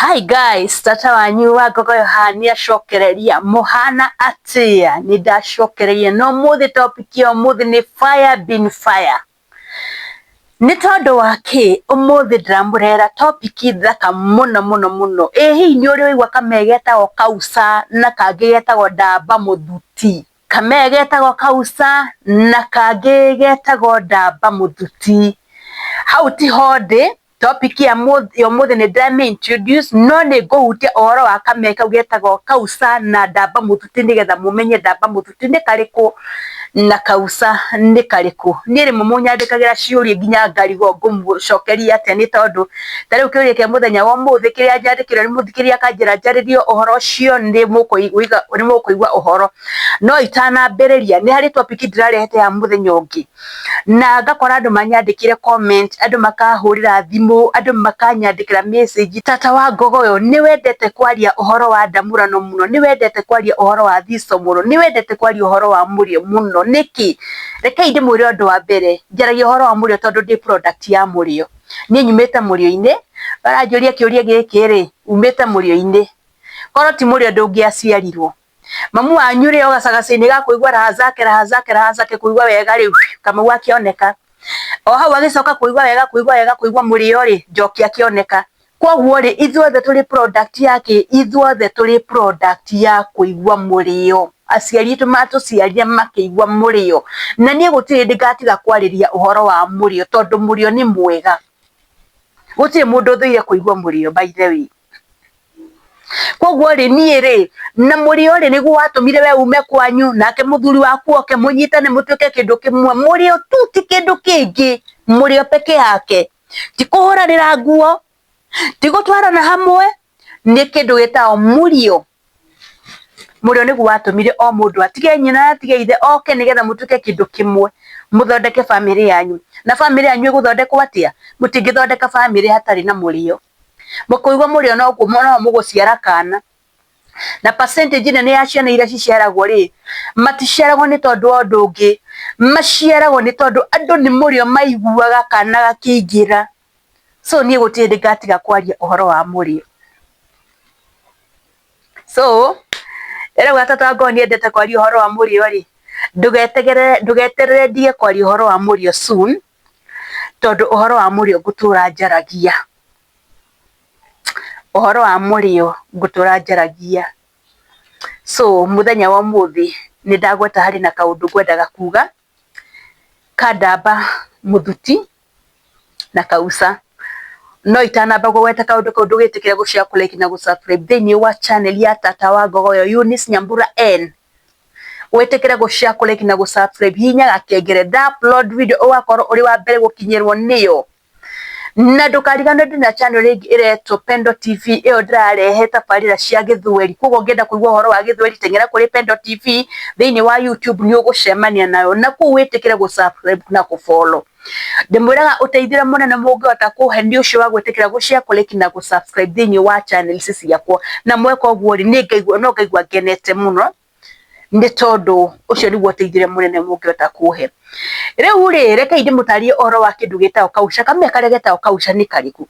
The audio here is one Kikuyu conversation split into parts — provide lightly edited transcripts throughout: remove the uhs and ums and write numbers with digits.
Hi guys, tata wanyu wa Ngogoyo haha nĩacokereria mũhana atĩa? Nĩndacokereria na ũmũthĩ topic ya ũmũthĩ nĩ fire bin fire. Nĩ tondũ wa kĩ ũmũthĩ ndĩramũrehera topic thaka mũno mũno mũno. Ĩ hihi nĩ ũrĩ waigua kamee getagwo kauca na kangĩ getagwo ndamba mũthuti? Kamee getagwo kauca na kangĩ getagwo ndamba mũthuti. Hau tiho ndĩ, topic ya ũmũthĩ nĩ ndĩramĩ introduce no nĩ ngũhutia ũhoro wa kamee kau getagwo kauca na ndamba mũthuti nĩgetha mũmenye ndamba mũthuti nĩ karĩkũ na kauca nĩ karĩkũ. Niĩ rĩmwe mũnyandĩkagĩra ciũria nginya ngarigwo ngũmũcokeria atĩa nĩ tondũ ta rĩu kĩũria kĩa mũthenya wa ũmũthĩ kĩrĩa nyandĩkĩirwo nĩ mũthikĩrĩria akanjĩra njarĩrie ũhoro ũcio nĩ mũkũigua ũhoro. No itanambĩrĩria nĩ harĩ topic ndĩrarehete ya mũthenya ũngĩ. Na ngakora andũ manyandĩkĩire comment, andũ makahũrĩra thimũ, andũ makanyandĩkĩra message, tata wa Ngogoyo nĩ wendete kwaria ũhoro wa ndamũrano mũno, nĩ wendete kwaria ũhoro wa thico mũno, nĩ wendete kwaria ũhoro wa mũrĩo mũno, nĩkĩ? Rekei ndĩmwĩre ũndũ wa mbere, njaragia ũhoro wa mũrĩo tondũ ndĩ product ya mũrĩo. Niĩ nyumĩte mũrĩo-inĩ, ũranjũria kĩũria gĩkĩ rĩ, umĩte mũrĩo-inĩ, korwo ti mũrĩo ndũngĩaciarirwo. Mamu wanyu rĩ o gacagaca-inĩ ga kũigua raha zake raha zake raha zake kũigua wega rĩ, Kamau akĩoneka. O hau agĩcoka kũigua wega kũigua wega kũigua mũrĩo rĩ, Njoki akĩoneka. Koguo rĩ, ithuothe tũrĩ product ya kĩ? Ithuothe tũrĩ product ya kũigua mũrĩo. Aciari aitũ matũciarire makĩigua mũrĩo. Na niĩ gũtirĩ hĩndĩ ngatiga kwarĩria ũhoro wa mũrĩo tondũ mũrĩo nĩ mwega. Gũtirĩ mũndũ ũthũire kũigua mũrĩo by the way. Koguo rĩ niĩ rĩ na mũrĩo rĩ nĩguo watũmire we ume kwanyu nake mũthuri waku oke mũnyitane mũtuĩke kĩndũ kĩmwe. Mũrĩo tu ti kĩndũ kĩngĩ, mũrĩo peke yake. Ti kũhũranĩra nguo, ti gũtwarana hamwe, nĩ kĩndũ gĩtagwo mũrĩo. Mũrĩo nĩguo watũmire o mũndũ atige nyina atige ithe oke nĩgetha mũtuĩke kĩndũ kĩmwe, mũthondeke bamĩrĩ yanyu. Na bamĩrĩ yanyu ĩgũthondekwo atĩa? Mũtingĩthondeka bamĩrĩ hatarĩ na mũrĩo. Mũkũigua mũrĩo noguo no mũgũciara kana. Na percentage nene ya ciana iria ciciaragwo rĩ, maticiaragwo nĩ tondũ wa ũndũ ũngĩ, maciaragwo nĩ tondũ andũ nĩ mũrĩo maiguaga kana gakĩingĩra. So niĩ gũtirĩ hĩndĩ ngatiga kwaria ũhoro wa mũrĩo. So rĩu tata wa ngoro nĩendete kwaria ũhoro wa mũrĩo rĩ, ndũgeterere ndige kwaria ũhoro wa mũrĩo soon, tondũ ũhoro wa mũrĩo ngũtũra njaragia. Ũhoro wa mũrĩo ngũtũra njaragia. So mũthenya wa ũmũthĩ nĩ ndagweta harĩ na kaũndũ ngwendaga kuga, ka ndamba mũthuti na kauca. No itanamba kũgweta kaũndũ kau ndũgĩtĩkĩre gũ share, kũ like na gũ subscribe thĩiniĩ wa channel ya tata wa Ngogoyo Eunice Nyambura N. Wĩtĩkĩre gũ share, kũ like na gũ subscribe, hihinya gakengere, nda upload video ũgakorwo ũrĩ wa mbere gũkinyĩrwo nĩyo. Na ndũkariganĩrwo ndĩna channel ĩngĩ ĩretwo Pendo TV, ĩyo ndĩrarehe tabarĩra cia gĩthweri, koguo ũngĩenda kũigua ũhoro wa gĩthweri teng'era kũrĩ Pendo TV thĩiniĩ wa YouTube nĩ ũgũcemania nayo, na kũu wĩtĩkĩre gũ subscribe na gũ follow. Ndĩmwĩraga ũteithio ũrĩa mũnene mũngĩhota kũhe nĩ ũcio wa gwĩtĩkĩra gũ share, kũ like na gũ subscribe thĩiniĩ wa channel ici ciakwa, na mweka ũguo rĩ, niĩ ngaigua no ngaigua ngenete mũno. Nĩ tondũ ũcio nĩguo ũteithio ũrĩa mũnene mũngĩhota kũhe. Rĩu rĩ, rekei ndĩmũtarĩrie ũhoro wa kĩndũ gĩtagwo kauca. Kamee karĩa getagwo kauca nĩ karĩkũ?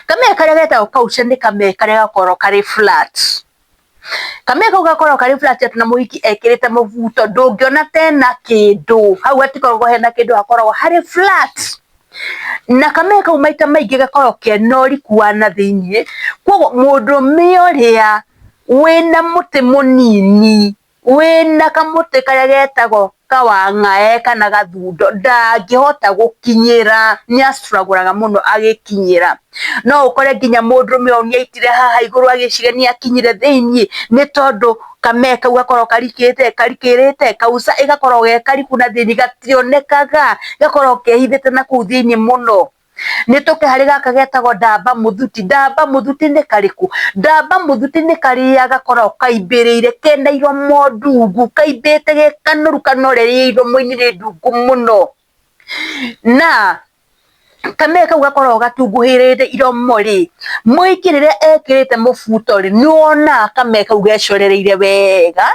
Kamee karĩa getagwo kauca nĩ kamee karĩa gakoragwo karĩ flat. Kamee kau gakoragwo karĩ flat atĩ ona mũhiki ekĩrĩte mũbuto ndũngĩona ta ena kĩndũ, hau hatikoragwo hena kĩndũ hakoragwo harĩ flat. Na kamee kau maita maingĩ gakoragwo kena ũriku wa na thĩiniĩ, koguo mũndũrũme ũrĩa wĩna mũtĩ mũnini, wĩna kamũtĩ karĩa getagwo kawang'ae kana gathundo ndangĩhota gũkinyĩra, nĩ a struggle aga mũno agĩkinyĩra. No ũkore nginya mũndũrũme ũyũ nĩ aitire haha igũrũ agĩciria nĩ akinyire thĩiniĩ, nĩ tondũ kamee kau gakoragwo karikĩte karikĩrĩte, kauca ĩgakorwo ge kariku na thĩiniĩ gationekaga, gakoragwo kehithĩte na kũu thĩiniĩ mũno. Nĩ tũke harĩ gaka getagwo ndamba mũthuti, ndamba mũthuti nĩ karĩkũ? Ndamba mũthuti nĩ karĩa gakoragwo kaimbĩrĩire kena iromo ndungu, kaimbĩte ge kanoru kanoreire iromo-inĩ rĩ ndungu mũno. Na kamee kau gakoragwo gatunguhĩrĩte iromo rĩ, mũhiki rĩrĩa ekĩrĩte mũbuto rĩ, nĩ wonaga kamee kau gecorereire wega.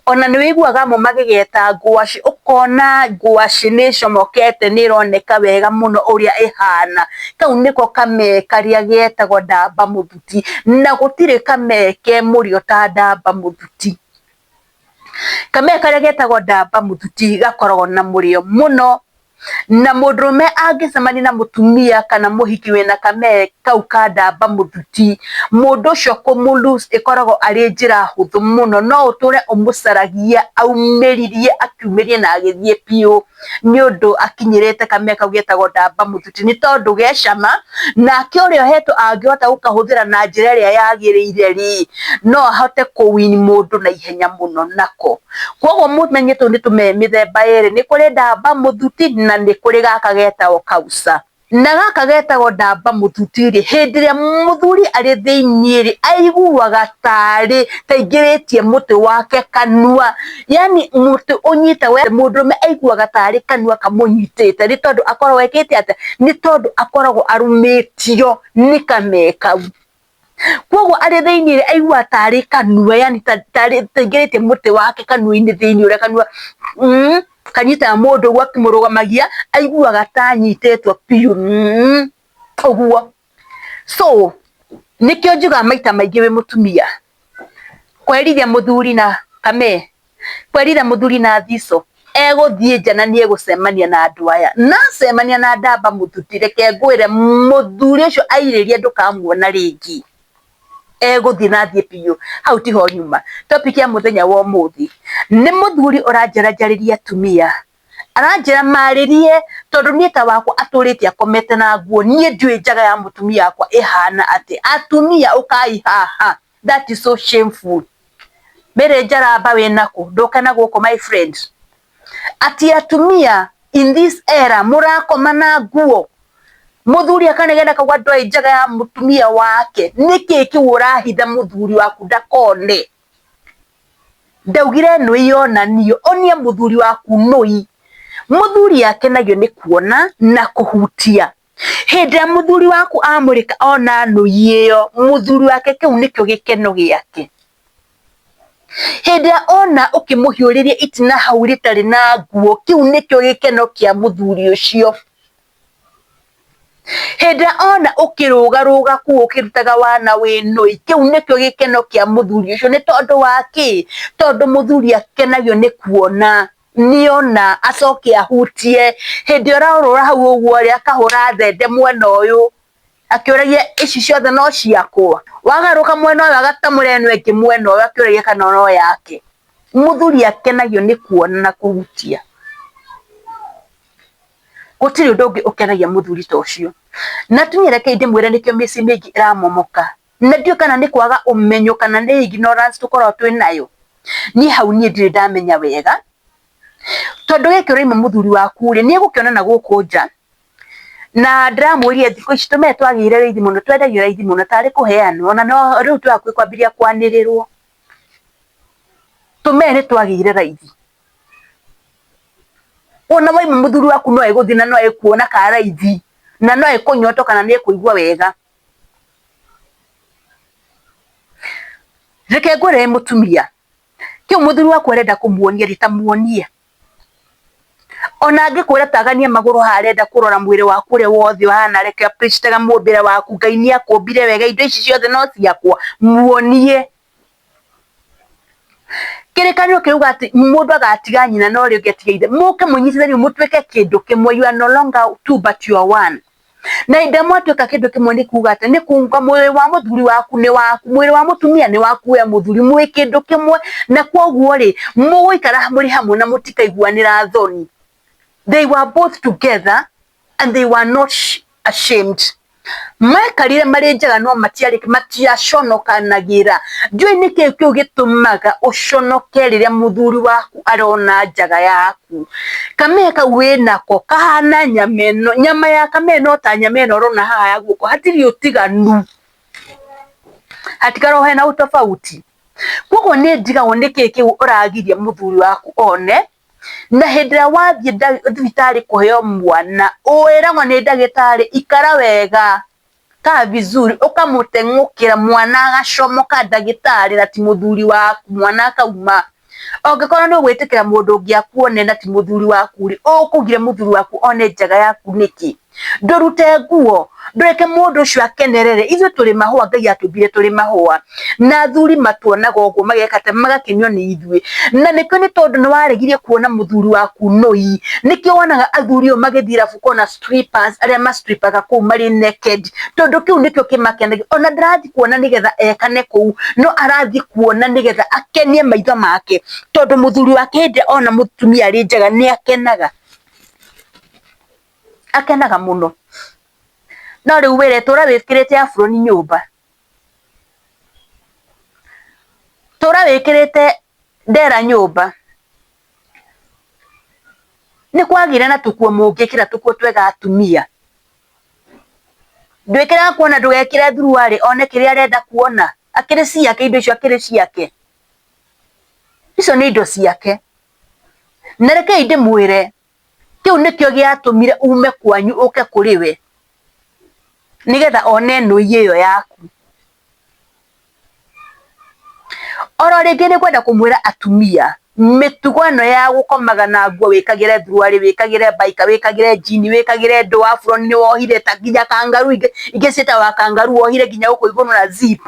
Ona nĩ wĩiguaga amwe magĩgeta ngwacĩ, ũkona ngwacĩ nĩ ĩcomokete nĩ ĩroneka wega mũno ũrĩa ĩhana. Kau nĩko kamee karĩa getagwo ndamba mũthuti, na gũtirĩ kamee ke mũrĩo ta ndamba mũthuti. Kamee karĩa getagwo ndamba mũthuti gakoragwo na mũrĩo mũno, na mũndũrũme angĩcemania na mũtumia kana mũhiki wĩna kamee kau ka ndamba mũthuti, mũndũ ũcio kũmũ lose ĩkoragwo arĩ njĩra hũthũ mũno, no ũtũre ũmũcaragia aumĩririe akiumĩrie na agĩthiĩ biũ. Nĩ ũndũ akinyĩrĩte kamee kau getagwo ndamba mũthuti, nĩ tondũ ge cama, nake ũrĩa ũhetwo angĩhota gũkahũthĩra na njĩra ĩrĩa yagĩrĩire rĩ, no ahote kũ win mũndũ na ihenya mũno nako. Koguo mũmenye tũu nĩ tũmee mĩthemba ĩrĩ, nĩ kũrĩ ndamba mũthuti na nĩ kũrĩ gaka getagwo kauca. Na gaka getagwo ndamba mũthuti-rĩ, hĩndĩ ĩrĩa mũthuri arĩ thĩiniĩ-rĩ, aiguaga tarĩ ta aingĩrĩtie mũtĩ wake kanua, yani mũtĩ ũnyitagwo, mũndũrũme aiguaga tarĩ kanua kamũnyitĩte, nĩ tondũ akoragwo ekĩte atĩa? Nĩ tondũ akoragwo arũmĩtio nĩ kamee kau. Koguo arĩ thĩiniĩ aiguaga tarĩ kanua yani tarĩ ta aingĩrĩtie mũtĩ wake kanua-inĩ thĩiniĩ ũrĩa kanua kanyitaga mũndũ ũguo akĩmũrũgamagia, aiguaga ta anyitĩtwo biũ ũguo. So nĩkĩo njugaga maita maingĩ wĩ mũtumia, kwerithia mũthuri na kamee Kwerire mũthuri na thico egũthiĩ nja na nĩ egũcemania na andũ aya. Na acemania na ndamba mũthuti, reke ngwĩre mũthuri ũcio airĩria ndũkamuona rĩngĩ. Egũthiĩ na athiĩ biũ. Hau tiho nyuma. Topic ya mũthenya wa ũmũthĩ nĩ mũthuri ũranjaranjarĩria atumia. Aranjĩra marĩrie tondũ niĩ ta wakwa atũrĩte akomete na nguo, niĩ ndiũĩ njaga ya mũtumia wakwa ĩhana atĩa. Atumia ũkai haha. That is so shameful. Mary Njaramba wĩnakũ? Ndũke na gũkũ my friend. Ati atumia in this era mũrakoma na nguo. Mũthuri akanegena akauga ndoĩ njaga ya mũtumia wake. Nĩkĩ kĩu ũrahitha mũthuri waku ndakone? Ndaugire nũi yonanio, onia mũthuri waku nũi. Mũthuri akenagio nĩ kuona na kũhutia. Hĩndĩ ĩrĩa mũthuri waku amũrĩka ona nũi ĩyo, mũthuri wake kĩu nĩkĩo gĩkeno gĩake. Hĩndĩ ĩrĩa ona ũkĩmũhiũrĩria itina hau rĩtarĩ na nguo, kĩu nĩkĩo gĩkeno kĩa mũthuri ũcio. Hĩndĩ ĩrĩa ona ũkĩrũgarũga kũu ũkĩrutaga wana wĩ nũi, kĩu nĩkĩo gĩkeno kĩa mũthuri ũcio. Nĩ tondũ wa kĩ? Tondũ mũthuri akenagio nĩ kuona nĩona acoke ahutie hĩndĩ ĩrĩa ũrorũra hau ũguo rĩ akahũra thende mwena ũyũ akĩũragia ici ciothe no ciakwa, wagarũrũka mwena ũyũ agatamũra ĩno ĩngĩ mwena ũyũ akĩũragia kana no yake. Mũthuri akenagio nĩ kuona na kũhutia. Gũtirĩ ũndũ ũngĩ ũkenagia mũthuri ta ũcio. Na atumia rekei ndĩmwĩre nĩkĩo mĩciĩ mĩingĩ ĩramomoka. Na ndiũĩ kana nĩ kwaga ũmenyo kana nĩ ignorance tũkoragwo twĩ nayo. Niĩ hau niĩ ndirĩ ndamenya wega, tondũ gĩkĩ ũraima mũthuri waku rĩ, nĩ egũkĩona na gũkũ nja, na ndĩramwĩrire thikũ ici tũmee twagĩire raithi mũno, twendagio raithi mũno tarĩ kũheanwo, ona no rĩu twĩ hakuhĩ kwambĩrĩria kwanĩrĩrwo. Tũmee nĩ twagĩire raithi. Ona waima mũthuri waku no egũthiĩ na no ekuona ka raithi, na no ekũnyotoka na nĩ ekũigua wega. Reke ngwĩre wĩ mũtumia, kĩu mũthuri waku arenda kũmuonia rĩ, ta muonie. Ona angĩkwĩra tagania magũrũ haha arenda kũrora mwĩrĩ waku ũrĩa wothe ũhana, reke appreciate mũmbĩre waku, Ngai nĩ akũmbire wega, indo ici ciothe no ciakwa, muonie. Kĩrĩkanĩro kĩrauga atĩ mũndũ agatiga nyina na ũrĩa ũngĩ atige ithe, mũke mũnyitithanio mũtuĩke kĩndũ kĩmwe, you are no longer two but you are one. Na hĩndĩ ĩrĩa mwatuĩka kĩndũ kĩmwe nĩ kuga atĩ nĩ kuga mwĩrĩ wa mũthuri waku nĩ waku, mwĩrĩ wa mũtumia nĩ waku we mũthuri, mwĩ kĩndũ kĩmwe, na koguo rĩ, mũgũikara mũrĩ hamwe na mũtikaiguanĩra thoni. They were both together and they were not ashamed. Maikarire marĩ njaga no matiarĩ matiaconokanagĩra. Ndiũĩ nĩkĩ kĩu gĩtũmaga ũconoke rĩrĩa mũthuri waku arona njaga yaku. Kamee kau wĩnako kahana nyama ĩno, nyama ya kamee no ta nyama ĩno ũrona haha ya guoko, hatirĩ ũtiganu, hatikoragwo hena ũtofauti. Koguo nĩ ndigagwo nĩkĩ kĩu ũragiria mũthuri waku one, na hĩndĩ ĩrĩa wathiĩ thibitarĩ kũheo mwana, wĩragwo nĩ ndagĩtarĩ ikara wega, kaa vizuri, ũkamũteng'ũkĩra mwana agacomoka ndagĩtarĩ na ti mũthuri waku, mwana akauma. Angĩkorwo nĩ ũgwĩtĩkĩra mũndũ ũngĩ akuone na ti mũthuri waku rĩ, ũkũgiria mũthuri waku one njaga yaku nĩkĩ? Ndũrute nguo, ndũreke mũndũ ũcio akenerere. Ithuĩ tũrĩ mahũa, Ngai atũmbire tũrĩ mahũa. Na athuri matuonaga ũguo mageka atĩa? Magakenio nĩ ithuĩ. Na nĩkĩo nĩ tondũ nĩ waregire kuona mũthuri waku nũi, nĩkĩo wonaga athuri ũũ magĩthiĩ irabu kuona strippers arĩa ma stripaga kũu marĩ naked, tondũ kĩu nĩkĩo kĩmakenagia. Ona ndarathiĩ kuona nĩgetha ekane kũu, no arathiĩ kuona nĩgetha akenie maitho make, tondũ mũthuri wake hĩndĩ ĩrĩa ona mũtumia arĩ njega nĩ akenaga, akenaga mũno. No rĩu wĩre tũra wĩkĩrĩte aburoni nyũmba, tũra wĩkĩrĩte ndera nyũmba. Nĩ kwagĩire na tũkuo mũngĩkĩra tũkuo twega atumia. Ndwĩkĩraga kuona ndũgekĩre thuruarĩ one kĩrĩa arenda kuona, akĩrĩ ciake indo icio akĩrĩ ciake. Icio nĩ indo ciake. Na rekei ndĩmwĩre, kĩu nĩkĩo gĩatũmire ume kwanyu ũke kũrĩ we, nĩgetha one nũi ĩyo yaku. Oro rĩngĩ nĩ ngwenda kũmwĩra atumia, mĩtugo ĩno ya gũkomaga na nguo wĩkagĩre thuruarĩ, wĩkagĩre mbaika, wĩkagĩre njini, wĩkagĩre ndũ, aburoni nĩ wohire ta nginya kangaroo ingĩ ingĩ ciĩtagwo kangaroo wohire nginya gũkũ igũrũ na zip.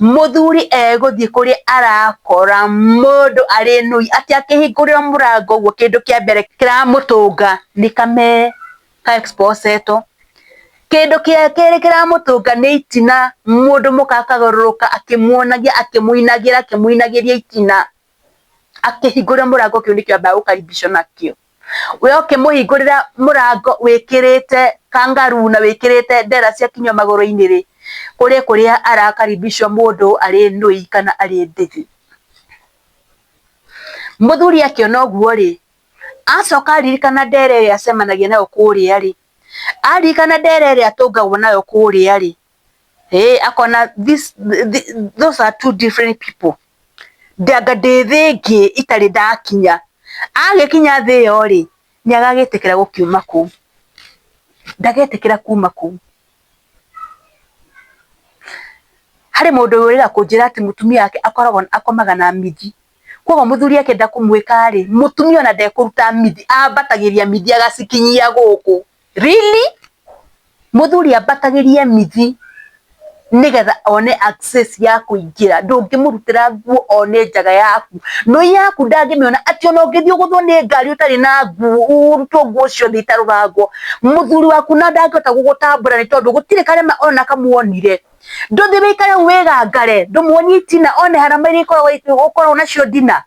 Mũthuri egũthiĩ kũrĩa arakora mũndũ arĩ nũi atĩ akĩhingũrĩrwo mũrango ũguo kĩndũ kĩa mbere kĩramũtũnga nĩ kamee ka exposetwo. Kĩndũ kĩa kerĩ kĩramũtũnga nĩ itina, mũndũ mũka akagarũrũka akĩmuonagia akĩmũinagĩra akĩmũinagĩria itina, akĩhingũra mũrango kĩu nĩkĩo ambaga gũkaribicwo nakĩo. We ũkĩmũhingũrĩra mũrango wĩkĩrĩte kangaroo na wĩkĩrĩte ndera cia kinyua magũrũ-inĩ rĩ, kũrĩ kũrĩa arakaribicwo mũndũ arĩ nũi kana arĩ ndĩthĩ. Mũthuri akĩona ũguo rĩ, acoka aririkana ndera ĩrĩa acemanagia nayo kũrĩa rĩ, aririkana ndera ĩrĩa atũngagwo nayo kũrĩa rĩ, ĩ akona this, those are two different people. Anga ndĩ thĩ ĩngĩ itarĩ ndakinya. Agĩkinya thĩ ĩyo rĩ, nĩ agagĩtĩkĩra gũkiuma kũu. Ndagetĩkĩra kuma kũu. Harĩ mũndũ wĩrĩga kũnjĩra atĩ mũtumia wake akoragwo akomaga na mithi. Koguo mũthuri akĩenda kũmwĩka rĩ, mũtumia ona ndekũruta mithi, ambatagĩria mithi agacikinyia gũkũ. Really? Mũthuri ambatagĩria mithi nĩgetha one access ya kũingĩra. Ndũngĩmũrutĩra nguo one njaga yaku. Nũi yaku ndangĩmĩona atĩ ona ũngĩthiĩ ũgũthwo nĩ ngari ũtarĩ na nguo, ũrutwo nguo ciothe itarũrangwo, mũthuri waku na ndangĩhota gũgũtambũra nĩ tondũ gũtirĩ karema ona kamwe onire. Ndũthiĩ wĩikare hau wĩgangare, ndũmuonie itina one harama iria ũkoragwo nacio ndina,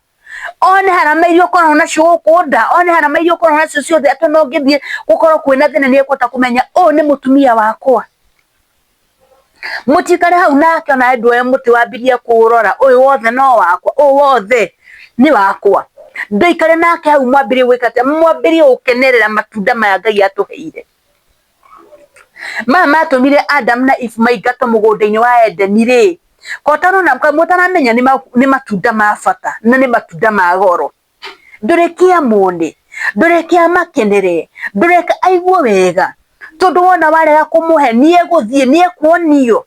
one harama iria ũkoragwo nacio gũkũ nda, one harama iria ũkoragwo nacio ciothe atĩ ona ũngĩthiĩ gũkorwo kwĩna thĩna nĩ ekũhota kũmenya ũyũ nĩ mũtumia wakwa. Mũtikare hau nake ona nduoye mũtĩ wambirie kũũrora ũyũ wothe no wakwa, ũyũ wothe nĩ wakwa. Ndũikare nake hau mwambĩrĩrie gwĩka atĩa, mwambĩrĩrie gũkenerera matunda maya Ngai atũheire. Maya matũmire Adam na Eve maingatwo mũgũnda-inĩ wa Edeni rĩ, mũtaramenya nĩ matunda ma bata na nĩ matunda ma goro. Ndũreke amone, ndũreke amakenere, ndũreke aigue wega, tondũ wona warega kũmũhe nĩ egũthiĩ, nĩ ekuonio.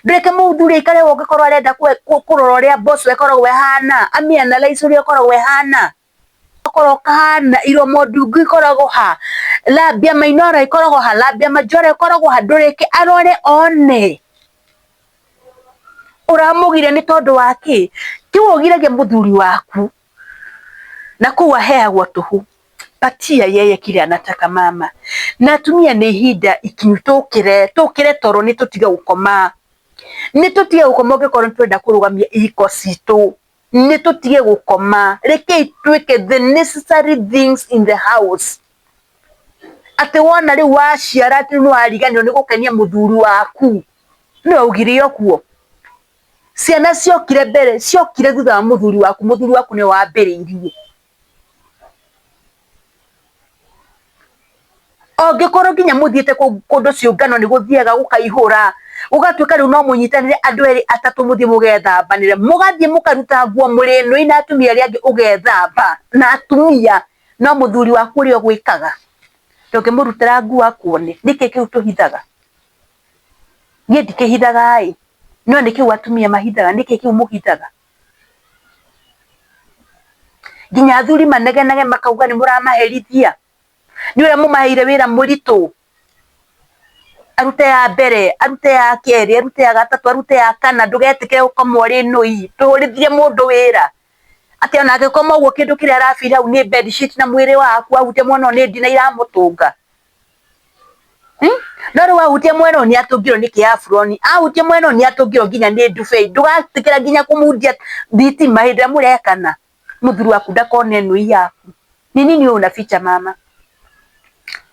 Ndũreke mũthuri aikare ũguo angĩkorwo arenda kũrora ũrĩa mboco ĩkoragwo ĩhana, amĩ analyze ũrĩa ĩkoragwo ĩhana. Gakoragwo kahana iromo ndungu ikoragwo ha, labia minora ikoragwo ha, labia majora ikoragwo ha, ndũreke arore one. Ũramũgiria nĩ tondũ wa kĩ? Tiwe ũgiragia mũthuri waku na kũu aheagwo tũhũ. Patia yeye kile anataka mama. Na atumia nĩ ihinda ikinyu tũkĩre, tũkĩre toro nĩ tũtige gũkoma. Nĩ tũtige gũkoma ũngĩkorwo nĩ tũrenda kũrũgamia ihiko citũ. Nĩ tũtige gũkoma, rekei twĩke the necessary things in the house. Atĩ wona rĩu waciara atĩ nĩ wariganĩrwo nĩ gũkenia mũthuri waku, nĩwe waugire ũguo. Ciana ciokire mbere, ciokire thutha wa mũthuri waku, mũthuri waku nĩwe wambĩrĩirie. Angĩkorwo nginya mũthiĩte kũndũ ciũngano nĩ gũthiaga gũkaihũra, gũgatuĩka rĩu no mũnyitanĩre andũ erĩ atatũ mũthiĩ mũgethambanĩre, mũgathiĩ mũkaruta nguo mũrĩ nũi na atumia arĩa angĩ ũgethamba na atumia, no mũthuri waku ũrĩa ũgwĩkaga, ndũngĩmũrutĩra nguo akuone, nĩkĩ kĩu tũhithaga? Niĩ ndikĩhithaga ĩ, no nĩ kĩu atumia mahithaga, nĩkĩ kĩu mũhithaga? Nginya athuri manegenage makauga nĩ mũramaherithia, nĩ ũrĩa mũmaheire wĩra mũritũ, arute ya mbere, arute ya kerĩ, arute ya gatatũ, arute ya kana, ndũgetĩkĩre gũkoma ũrĩ nũi, ndũhũrithie mũndũ wĩra. Atĩ ona angĩkoma ũguo kĩndũ kĩrĩa ara feel hau nĩ bed sheet na mwĩrĩ waku, ahutia mwena ũyũ nĩ ndina iramũtũnga. No rĩu ahutia mwena ũyũ nĩ atũngirwo nĩ kĩaburoni, ahutia mwena ũyũ nĩ atũngirwo nginya nĩ ndubei, ndũgatĩkĩra nginya kũmundia thitima hĩndĩ ĩrĩa mũrekana, mũthuri waku ndakone nũi yaku. Ni nini wewe unaficha mama?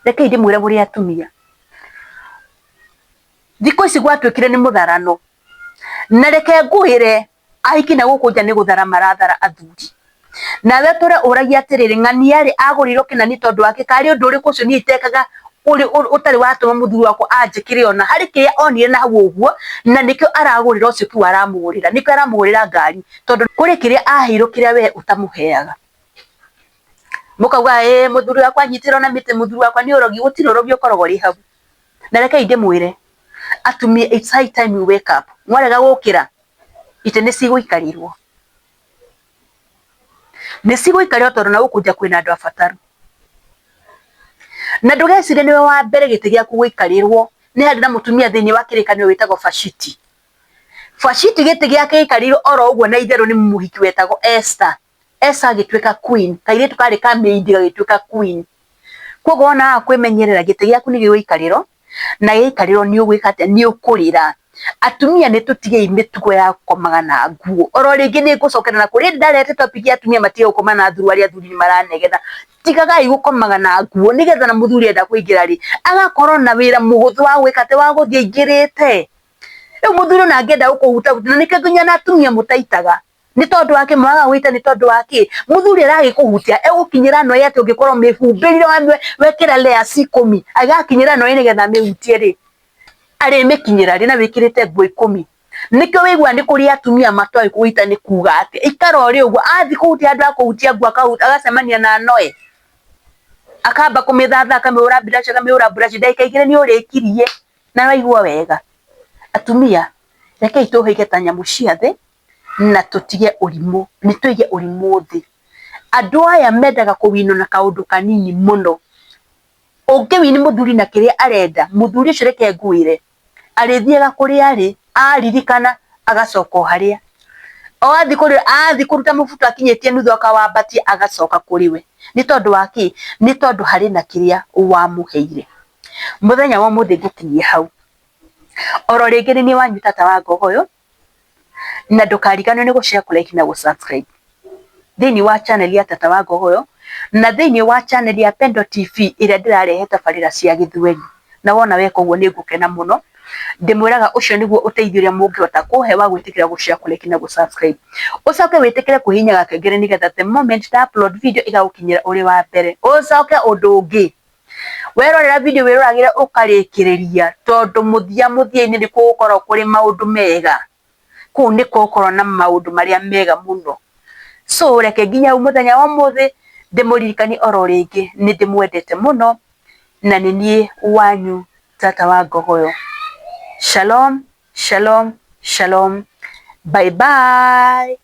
Rekei ndĩmwĩre mũrĩ atumia, thikũ ici gwatuĩkire nĩ mũtharano, na reke ngwĩre ahiki na gũkũ nja nĩ gũthara marathara athuri. Nawe ũtũre ũragia atĩrĩrĩ, ng'ania rĩ agũrĩirwo kĩnani tondũ wa kĩ? Karĩ ũndũ ũrĩkũ ũcio niĩ itekaga ũtarĩ watũma mũthuri wakwa anjĩkĩre ona harĩ kĩrĩa onire na hau ũguo, na nĩkĩo aragũrĩra ũcio kĩu aramũgũrĩra, nĩkĩo aramũgũrĩra ngari, tondũ kũrĩ kĩrĩa aheirwo kĩrĩa we ũtamũheaga. Mũkauga ĩĩ mũthuri wakwa anyitĩrwo na mĩtĩ, mũthuri wakwa nĩ ũrogi, gũtirĩ ũrogi ũkoragwo ũrĩ hau. Na rekei ndĩmwĩre atumia, it's high time you wake up. Mwarega gũkĩra itĩ nĩ cigũikarĩrwo, nĩ cigũikarĩrwo tondũ na gũkũ nja kwĩna andũ abataru. Na ndũgecirie nĩwe wa mbere gĩtĩ gĩaku gũikarĩrwo, nĩ harĩ na mũtumia thĩinĩ wa kĩrĩkanĩro wĩtagwo Vashiti. Vashiti gĩtĩ gĩake gĩaikarĩirwo oro ũguo na itherũ nĩ mũhiki wetagwo Esther. Esther agĩtuĩka queen, kairĩtu karĩ ka maid gagĩtuĩka queen. Koguo wona waga kwĩmenyerera gĩtĩ gĩaku nĩ gĩgũikarĩrwo, na gĩaikarĩrwo nĩ ũgwĩka atĩa? Nĩ ũkũrĩra. Atumia nĩ tũtigei mĩtugo ya gũkomaga na nguo. Oro rĩngĩ nĩ ngũcokera na kũrĩ ndarete topic ya atumia matige gũkoma na thuruarĩ athuri nĩ maranegena. Tigagai gũkomaga na nguo nĩgetha na mũthuri enda kũingĩra rĩ, agakorwo na wĩra mũhũthũ wa gwĩka atĩ wa gũthiĩ aingĩrĩte. Rĩu mũthuri ona angĩenda gũkũhutahutia na nĩkĩo nginya na atumia mũtaitaga. Nĩ tondũ wa kĩ mwagaga gũita? Nĩ tondũ wa kĩ? Mũthuri aragĩkũhutia egũkinyĩra noĩ atĩ ũngĩkorwo mĩhumbĩrire wekĩra layers ikũmi, agakinyĩra noĩ nĩgetha amĩhutie rĩ, arĩmĩkinyĩra rĩ na wĩkĩrĩte nguo ikũmi? Nĩkĩo wĩiguaga nĩ kũrĩ atumia matoĩ kũhita nĩ kuga atĩa. Ikara ũrĩ ũguo, athiĩ kũhutia handũ ha kũhutia nguo agacemania na noe, akamba kũmĩthatha, akamĩhũra brush, akamĩhũra brush, ndagĩka igĩrĩ nĩ ũrĩkirie na waigua wega. Atumia, rekei tũhĩge ta nyamũ cia thĩ na tũtige ũrimũ, nĩ tũige ũrimũ thĩ. Andũ aya mendaga kũwinwo na kaũndũ kanini mũno. Ũngĩwini mũthuri na kĩrĩa arenda, mũthuri ũcio reke ngwĩre, arĩthiaga kũrĩa arĩ, aririkana agacoka o harĩa. O athiĩ kũrĩ, athiĩ kũruta mũbuto akinyĩtie nuthu akawambatia agacoka kũrĩ we. Nĩ tondũ wa kĩ? Nĩ tondũ harĩ na kĩrĩa wamũheire. Mũthenya wa ũmũthĩ ngũkinyia hau. Oro rĩngĩ nĩ niĩ wanyu tata wa Ngogoyo, na ndũkariganĩrwo nĩ gũ share, kũ like na gũ subscribe thĩinĩ wa channel ya Tata wa Ngogoyo na thĩinĩ wa channel ya Pendo TV ĩrĩa ndĩrarehe tabarĩra cia gĩthweri. Na wona weka ũguo nĩ ngũkena mũno. Ndĩmwĩraga ũcio nĩguo ũteithio ũrĩa mũngĩhota kũhe wa gwĩtĩkĩra gũ share, kũ like na gũ subscribe. Ũcoke wĩtĩkĩre kũhihinya gakengere nĩgetha the moment nda upload video ĩgagũkinyĩra ũrĩ wa mbere. Ũcoke ũndũ ũngĩ, werorera video wĩroragĩre ũkarĩkĩrĩria tondũ mũthia mũthia-inĩ nĩ gũgũkorwo kũrĩ maũndũ mega. Kũu nĩ gũgũkorwo na maũndũ marĩa mega mũno. So reke nginye hau mũthenya wa ũmũthĩ, ndĩmũririkanie oro rĩngĩ nĩ ndĩmwendete mũno na nĩ niĩ wanyu tata wa Ngogoyo. Shalom, shalom, shalom. Bye bye.